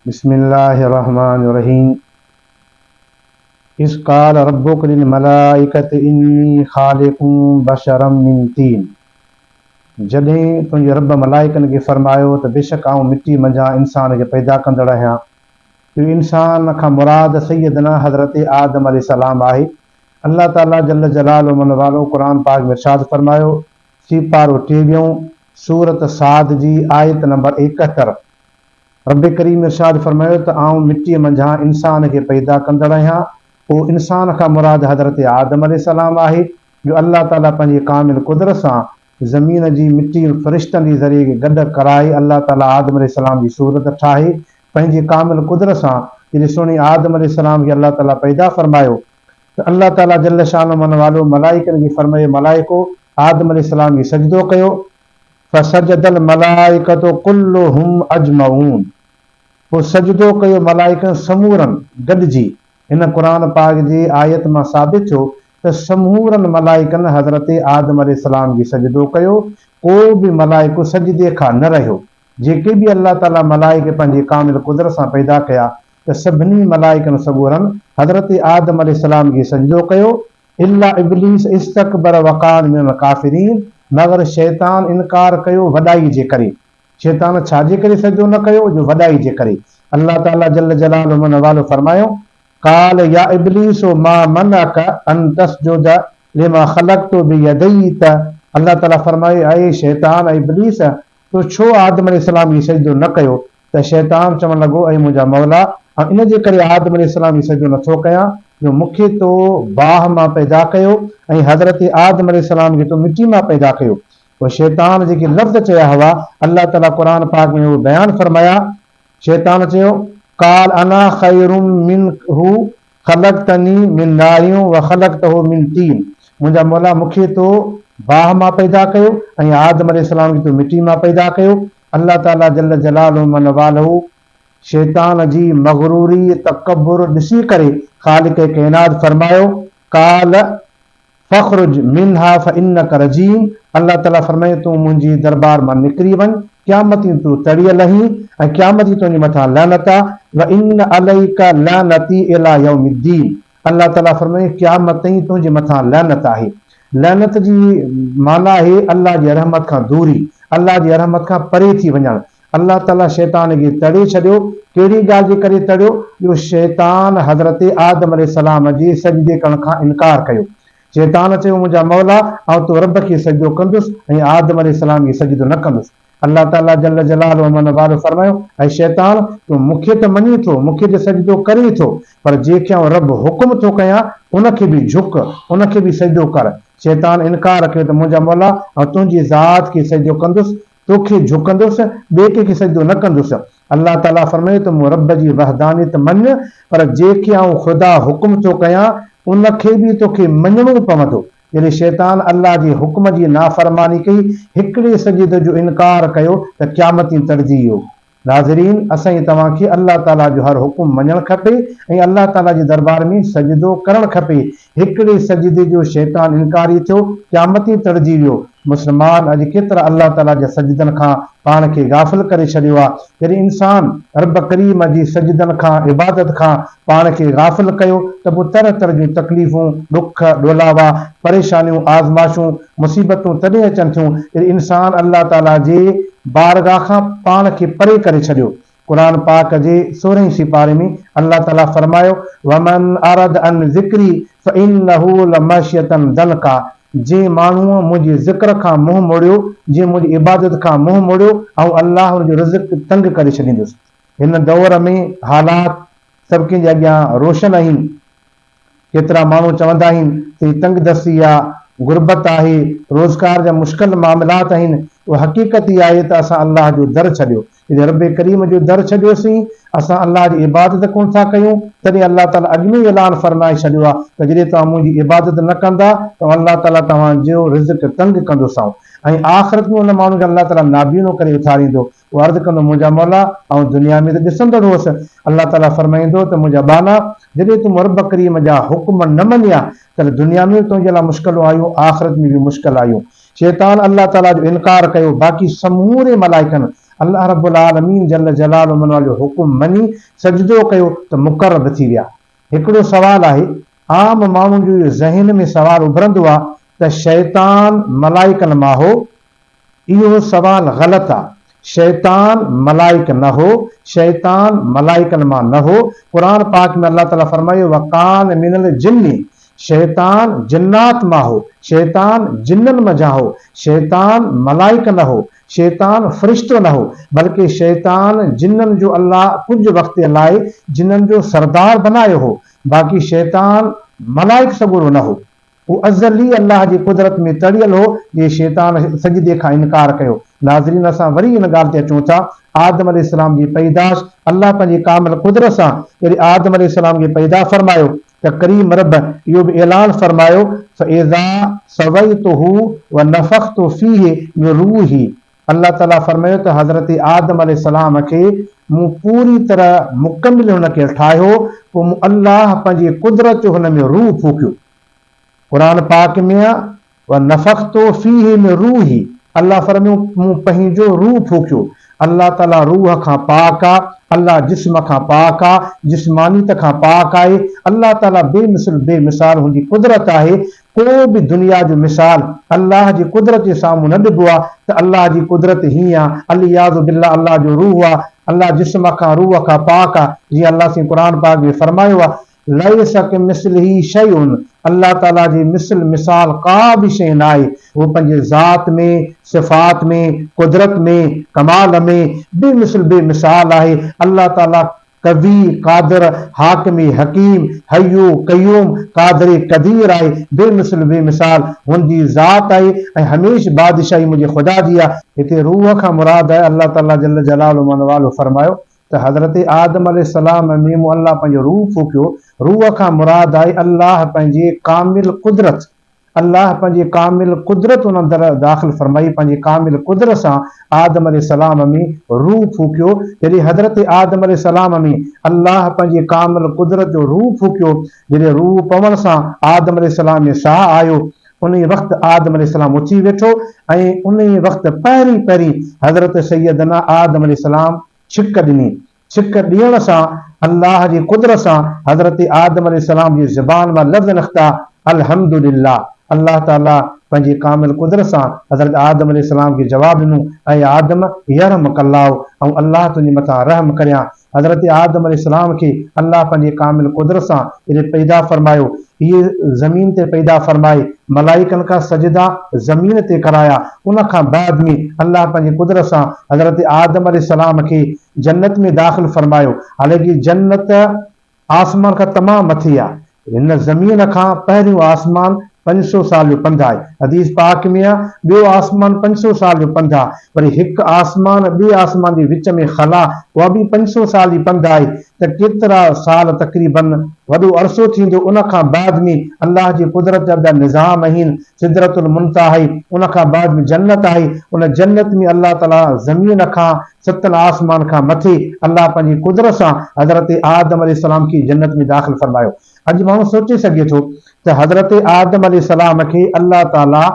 بسم الله الرحمن الرحيم اذ قال ربك للملائڪة اني خالق بشرا من طين جڏهن تنهنجي رب ملائڪن کي فرمايو ته بيشڪ آئون مٽي منجهان انسان کي پيدا ڪندڙ آهيان. اهو انسان کان مراد سيدنا حضرت آدم عليه السلام آهي. الله تعاليٰ جل جلاله من والو قرآن پاڪ ۾ ارشاد فرمايو، سيپارو ٽيويهون، سورة صاد جي آيت نمبر 71، رب ڪريم ارشاد فرمايو ته آئون مٽيء منجهان انسان کي پيدا ڪندڙ آهيان، اهو انسان کان مراد حضرت آدم عليه السلام آهي، جو الله تعاليٰ پنهنجي ڪامل قدرت سان زمين جي مٽي فرشتن جي ذريعي گڏ ڪرائي الله تعاليٰ آدم عليه السلام جي صورت ٺاهي پنهنجي ڪامل قدرت سان جڏهن سهڻي آدم عليه السلام کي الله تعاليٰ پيدا فرمايو ته الله تعاليٰ جل شانه من والو ملائڪن کي فرمايو ملائڪو آدم عليه السلام کي سجدو ڪيو، فسجد الملائڪة ڪلهم اجمعون پوء سجدو ڪيو ملائڪن سمورن گڏجي، هن قرآن پاڪ جي آيت مان ثابت ٿيو ته سمورن ملائڪن حضرت آدم عليه السلام کي سجدو ڪيو، ڪو به ملائڪ سجدي کان نه رهيو، جيڪي به الله تعاليٰ ملائڪ پنهنجي ڪامل قدرت سان پيدا ڪيا ته سڀني ملائڪن سڳورن حضرت آدم عليه السلام کي سجدو ڪيو، الا ابليس استڪبر وڪان من الڪافرين مگر شيطان انڪار ڪيو وڏائي جي ڪري. شيطان ڇا جي ڪري سجدو نه ڪيو جو وڏائي جي ڪري. الله تعالي جل جلاله من والو فرمايو، قال يا ابليس ما منعک ان تسجد لما خلقت بيدي ته الله تعالي فرمايو اي شيطان اي ابليس تو ڇو آدم عليه السلام کي سجدو نه ڪيو ته شيطان چوڻ لڳو، اي منهنجا مولا! آئون ان جي ڪري آدم عليه السلام کي سجدو نه ٿو ڪيان جو مون کي تو باهه مان پيدا ڪيو ۽ حضرت آدم عليه السلام کي تو مٽي مان پيدا ڪيو. پوء شيطان جيڪي لفظ چيا هئا، الله تعاليٰ قرآن پاڪ ۾ اهي بيان فرمايا، شيطان چيو، قال انا خير منه خلقتني من نار وخلقته من طين منهنجا مولا مون کي تو باهه مان پيدا ڪيو ۽ آدم عليه السلام کي تو مٽي مان پيدا ڪيو. الله تعاليٰ جل جلاله من والاه شيطان جي مغروري، تڪبر، ڏسي ڪري خالق ڪائنات فرمايو، قال فاخرج منها فانک رجيم الله تعاليٰ فرمايو تون منهنجي دربار مان نڪري وڃ، قيامت تائين تون تڙيل آهين ۽ قيامت تائين تنهنجي مٿان لعنت آ، وان عليک لعنتي الي يوم الدين الله تعاليٰ فرمايو قيامت تائين تنهنجي مٿان لعنت آهي. لعنت جي معنيٰ آهي الله جي رحمت کان دوري، الله جي رحمت کان پري ٿي وڃڻ. الله تعاليٰ شيطان کي تڙي ڇڏيو، ڪهڙي ڳالهه جي ڪري تڙيو؟ جو شيطان حضرت آدم عليه السلام جي سجدي ڪرڻ کان انڪار ڪيو. شيطان چيو منهنجا مولا آئون تو رب کي سجدو ڪندس ۽ آدم عليه السلام کي سجدو نه ڪندس. الله تعاليٰ جل جلاله ومن والاه فرمايو، اي شيطان! تون مون کي ته مڃين ٿو، مون کي به سجدو ڪرين ٿو، پر جنهن کي آئون رب حڪم ٿو ڪيان، ان کي به جهڪ، ان کي به سجدو ڪر. شيطان انڪار ڪيو ته منهنجا مولا! آئون تنهنجي ذات کي سجدو ڪندس، توکي جهڪندس، ٻئي ڪنهن کي سجدو نه ڪندس. الله تعاليٰ فرمايو ته مون رب جي وحدانيت مڃ، پر جنهن کي آئون خدا حڪم ٿو ڪيان، ان کي به توکي مڃڻو پوندو. جڏهن شيطان الله جي حڪم جي نافرماني ڪئي، هڪڙي سجدي جو انڪار ڪيو ته قيامت تائين تڙجي ويو. ناظرين! اسان ۽ توهان کي الله تعاليٰ جو هر حڪم مڃڻ کپي ۽ الله تعاليٰ جي دربار ۾ سجدو ڪرڻ کپي. هڪڙي سجدي جو شيطان انڪاري ٿيو، قيامت تائين تڙجي ويو. مسلمان اڄ ڪيترا الله تعاليٰ جي سجدن کان پاڻ کي غافل ڪري ڇڏيو آ. جڏهن انسان رب ڪريم جي سجدن کان، عبادت کان، پاڻ کي غافل ڪيو ته پوء طرح طرح جون تڪليفون، ڏک، ڏولاوا، پريشانيون، آزمائشون، مصيبتون تڏهن اچن ٿيون جڏهن انسان الله تعاليٰ جي بارگاهه کان پاڻ کي پري ڪري ڇڏيو. قرآن پاڪ جي سورهين سيپاري ۾ الله تعاليٰ فرمايو، ومن اعرض عن ذڪري فانه لمعشية ضنڪا جنهن ماڻهوء منهنجي ذڪر کان منهن موڙيو، جنهن منهنجي عبادت کان منهن موڙيو، آئون الله ان جو رزق تنگ ڪري ڇڏيندس. هن دور ۾ حالات سڀ ڪنهن جي اڳيان روشن آهن. ڪيترا ماڻهو چوندا آهن ته هي تنگ دستي آ، غربت آهي، روزگار جا مشڪل معاملات آهن. اها حقيقت ئي آهي ته اسان الله جو در ڇڏيو. جڏهن رب ڪريم جو در ڇڏيوسين، اسان الله جي عبادت ڪونه ٿا ڪيون، تڏهن الله تعاليٰ اڳ ۾ ئي اعلان فرمائي ڇڏيو آهي ته جڏهن توهان منهنجي عبادت نه ڪندا ته الله تعاليٰ توهان جو رزق تنگ ڪندوسانو ۽ آخرت ۾ ان ماڻهو کي الله تعاليٰ نابينو ڪري اٿاريندو. اهو عرض ڪندو، منهنجا مولا! آئون دنيا ۾ ته ڏسندڙ هوس. الله تعاليٰ فرمائيندو ته منهنجا ٻانها! جڏهن تون رب ڪريم جا حڪم نه مڃيا تڏهن دنيا ۾ به تنهنجي لاء مشڪلون آيون، آخرت ۾ به مشڪل آيون. شيطان الله تعاليٰ جو انڪار ڪيو، باقي سموري ملائڪن الله رب العالمين جل جلاله منوال جو حڪم مڃي سجدو ڪيو ته مقرب ٿي ويا. هڪڙو سوال آهي، عام ماڻهن جو اهو ذهن ۾ سوال اڀرندو آ ته شيطان ملائڪن مان هو؟ اهو سوال غلط آ. شيطان ملائڪ نه هو، شيطان ملائڪن مان نه هو. قرآن پاڪ ۾ الله تعالي فرمايو وڪان من الجن شيطان جنات مان هو، شيطان جنن منجهان هو، شيطان ملائڪ نه هو، شيطان فرشتو نه هو، بلڪه شيطان جنن جو الله ڪجهه وقت لاء جنن جو سردار بنايو هو، باقي شيطان ملائڪ سڳورو نه هو. هو ازلي الله جي قدرت ۾ تڙيل هو، جنهن شيطان سجدي کان انڪار ڪيو. ناظرين اسان وري ان ڳالهه تي اچون ٿا، آدم عليه السلام جي پيداش، الله پنهنجي ڪامل قدرت سان جڏهن آدم عليه السلام کي پيدا فرمايو ته ڪريم رب اهو به اعلان فرمايو، فاذا سويته ونفخت فيه من روحي الله تعاليٰ فرمايو ته حضرت آدم عليه السلام کي مون پوري طرح مڪمل هن کي ٺاهيو پوء مون الله پنهنجي قدرت جو هن ۾ روح ڦوڪيو. قرآن پاڪ ۾ آ ونفخت فيه من روحي الله فرمايو مون پنهنجو روح ڦوڪيو. الله تعاليٰ روح کان پاڪ آ، الله جسم کان پاڪ آ، جسمانيت کان پاڪ آهي، الله تعاليٰ بي مثل بي مثال هن جي قدرت آهي، ڪو به دنيا جو مثال الله جي قدرت جي سامهون نه ڏبو آ ته الله جي قدرت هيئن آ، العياذ بالله الله جو روح آ، الله جسم کان روح کان پاڪ آ، جيئن الله سائين قرآن پاڪ ۾ فرمايو آ، ليس ڪمثله شيء الله تعاليٰ جي مثل مثال ڪا به شيء ناهي، هو پنهنجي ذات ۾، صفات ۾، قدرت ۾، ڪمال ۾، بي مثل بي مثال آهي، الله تعاليٰ قوي، قادر، حاڪم حڪيم، حي، قيوم، قادر قدير آهي، بي مثل بي مثال هن جي ذات آهي ۽ هميشھ بادشاهي منهنجي خدا جي آهي. هتي روح کان مراد آهي الله تعاليٰ جل جلاله منواله فرمايو ته حضرت آدم عليه السلام ۾ مون الله پنهنجو روح ڦوڪيو، روح کان مراد آهي الله پنهنجي ڪامل قدرت، الله پنهنجي ڪامل قدرت ان اندر داخل فرمائي، پنهنجي ڪامل قدرت سان آدم عليه السلام ۾ روح ڦوڪيو، جڏهن حضرت آدم عليه السلام ۾ الله پنهنجي ڪامل قدرت جو روح ڦوڪيو، جڏهن روح پوڻ سان آدم عليه السلام ۾ ساهه آيو، انهيء وقت آدم عليه السلام اٿي ويٺو ۽ انهيء وقت پهرين پهرين حضرت سيدنا آدم عليه السلام ڇڪ ڏني. ڇڪ ڏيڻ سان الله جي قدرت سان حضرت آدم عليه السلام جي زبان مان لفظ نختا الحمد لله الله تعالي پنهنجي ڪامل قدرت سان حضرت آدم عليه السلام کي جواب ڏنو اي آدم يرحمک الله آئون الله تنهنجي مٿان رحم ڪريان حضرت آدم عليه السلام کي الله پنهنجي ڪامل قدرت سان جڏهن پيدا فرمايو، هيء زمين تي پيدا فرمائي، ملائڪن کان سجدا زمين تي ڪرايا، ان کان بعد ۾ الله پنهنجي قدرت سان حضرت آدم عليه السلام کي جنت ۾ داخل فرمايو، حالانڪه جنت آسمان کان تمام مٿي آهي، هن زمين کان پهريون آسمان 500 سال جو پنڌ آهي. حديث پاڪ ۾ آ، ٻيو آسمان 500 سال جو پنڌ آ، وري هڪ آسمان ٻئي آسمان جي وچ ۾ خلا اها به 500 سال جي پنڌ آهي ته ڪيترا سال تقريباً وڏو عرصو ٿيندو ان کان بعد ۾ الله جي قدرت جا ٻيا نظام آهن سدرة المنتهيٰ آهي ان کان بعد ۾ جنت آهي ان جنت ۾ الله تعاليٰ زمين کان ستن آسمان کان مٿي الله پنهنجي قدرت سان حضرت آدم عليه السلام کي جنت ۾ داخل فرمايو. اڄ ماڻهو سوچي سگهي ٿو ته حضرت آدم عليه السلام کي الله تعاليٰ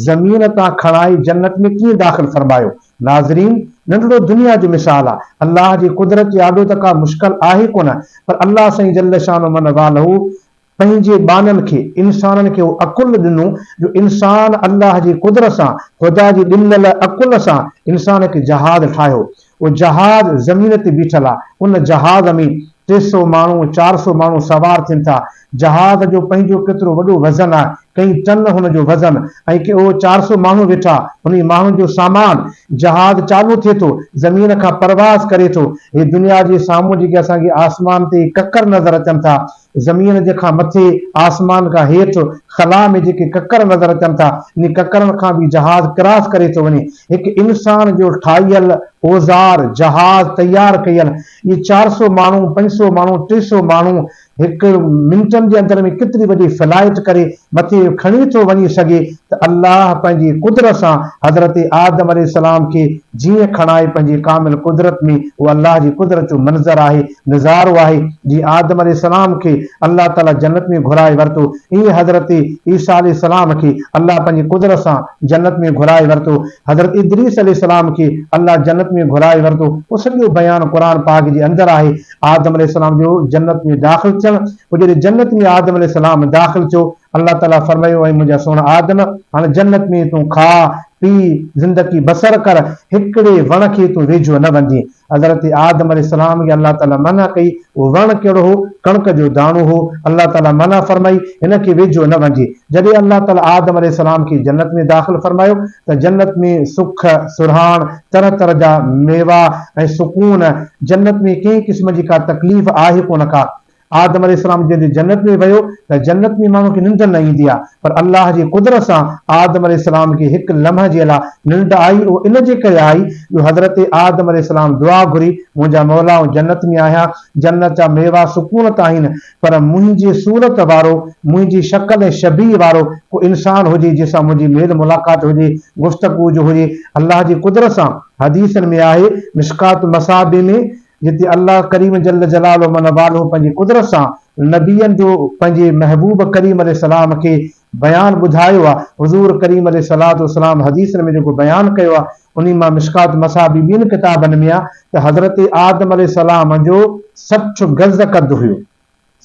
زمين تان کڻائي جنت ۾ ڪيئن داخل فرمايو؟ ناظرين! ننڍڙو دنيا جو مثال آ. الله جي قدرت جي آڏو ته ڪا مشڪل آهي ڪونه پر الله سائين جل شانه من والاه پنهنجي ٻانهن کي، انسانن کي اهو عقل ڏنو جو انسان الله جي قدرت سان، خدا جي ڏنل عقل سان انسان هڪ جهاز ٺاهيو. اهو جهاز زمين تي بيٺل آ. ان جهاز ۾ 300 ماڻهو، 400 ماڻهو سوار ٿين ٿا. جهاز جو پنهنجو ڪيترو وڏو وزن آ، ڪئين ٽن هن جو وزن ۽ ڪي اهو 400 ماڻهو ويٺا، انهي ماڻهن جو سامان، جهاز چالو ٿئي ٿو، زمين کان پرواز ڪري ٿو. هي دنيا جي سامهون جيڪي اسان کي آسمان تي ڪڪر نظر اچن ٿا، زمين جي کان مٿي، آسمان کان هيٺ، خلا ۾ جيڪي ڪڪر نظر اچن ٿا، انهي ڪڪرن کان به جهاز ڪراس ڪري ٿو وڃي. هڪ انسان جو ٺاهيل اوزار، جهاز تيار ڪيل، اهي 400 ماڻهو، 500 ماڻهو، 300 ماڻهو هڪ منٽن جي اندر ۾ ڪيتري وڏي فلائيٽ ڪري مٿي کڻي ٿو وڃي سگهي ته الله پنهنجي قدرت سان حضرت آدم عليه السلام کي جيئن کڻائي پنهنجي ڪامل قدرت ۾ اهو الله جي قدرت جو منظر آهي، نظارو آهي، جيئن آدم عليه السلام کي الله تعاليٰ جنت ۾ گهرائي ورتو، ايئن حضرت عيسيٰ عليه السلام کي الله پنهنجي قدرت سان جنت ۾ گهرائي ورتو، حضرت ادريس عليه السلام کي الله جنت ۾ گهرائي ورتو، اهو سڄو بيان قرآن پاڪ جي اندر آهي، آدم عليه السلام جو جنت ۾ داخل ٿيڻ، پوء جڏهن جنت ۾ آدم عليه السلام داخل ٿيو، الله تعاليٰ فرمايو، اي منهنجا سهڻا آدم! هاڻ جنت ۾ تون کاء، پي، زندگي بسر ڪر، هڪڙي وڻ کي تون ويجهو نه وڃجين. حضرت آدم عليه السلام کي الله تعاليٰ منع ڪئي، اهو وڻ ڪهڙو هو؟ ڪڻڪ جو داڻو هو، الله تعاليٰ منع فرمائي، هن کي ويجهو نه وڃجي. جڏهن الله تعاليٰ آدم عليه السلام کي جنت ۾ داخل فرمايو ته جنت ۾ سک، سرهاڻ، طرح طرح جا ميوا ۽ سڪون، جنت ۾ ڪنهن قسم جي ڪا تڪليف آهي ڪونه ڪا. آدم عليه السلام جڏهن جنت ۾ ويو ته جنت ۾ ماڻهو کي ننڊ نه ايندي آهي پر الله جي قدرت سان آدم عليه السلام کي هڪ لمحه جي لاء ننڊ آئي اهو ان جي ڪري آئي جو حضرت آدم عليه السلام دعا گهري منهنجا مولا آئون جنت ۾ آهيان جنت جا ميوا سڪون ته آهن پر منهنجي صورت وارو منهنجي شڪل ۽ شبيهه وارو ڪو انسان هجي جنهن سان منهنجي ميل ملاقات هجي گفتگو جو هجي الله جي قدرت سان حديثن ۾ آهي مشڪات المصابيح ۾ جتي الله ڪريم جل جلاله من واله پنهنجي قدرت سان نبين جو پنهنجي محبوب ڪريم عليه السلام کي بيان ٻڌايو آ، حضور ڪريم عليه الصلوة والسلام حديثن ۾ جيڪو بيان ڪيو آ انهي مان مشڪات مصابيح ٻين ڪتابن ۾ آ ته حضرت آدم عليه السلام جو 60 گز قد هيو.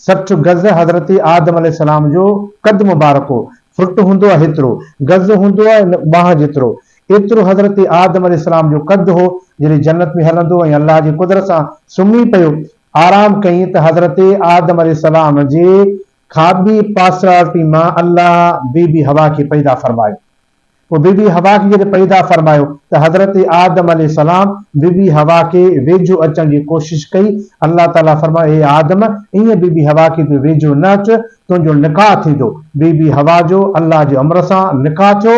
60 گز حضرت آدم عليه السلام جو قد مبارڪ هو. فٽ هوندو آهي هيترو، گز هوندو آهي ان ٻانهن جيترو. ايترو حضرت آدم عليه السلام جو قد هو، جڏهن جنت ۾ هلندو ۽ الله جي قدرت سان سمهي پيو، آرام ڪيائين ته حضرت آدم عليه السلام جي کاٻي پاسراٽي مان الله بي بي حوا کي پيدا فرمايو. پوء بي بي حوا کي جڏهن پيدا فرمايو ته حضرت آدم عليه السلام بي بي حوا کي ويجهو اچڻ جي ڪوشش ڪئي، الله تعاليٰ فرمايو اي آدم! ائين بي بي حوا کي تون ويجهو نه اچ، تنهنجو نڪاح ٿيندو. بي بي حوا جو الله جي امر سان نڪاح ٿيو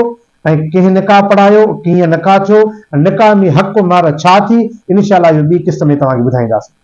۽ ڪنهن نڪاح پڙهايو، ڪيئن نڪاح ٿيو، نڪاح ۾ حق مهر ڇا ٿي، انشاء الله اهو ٻي قسط ۾ توهان کي ٻڌائينداسين.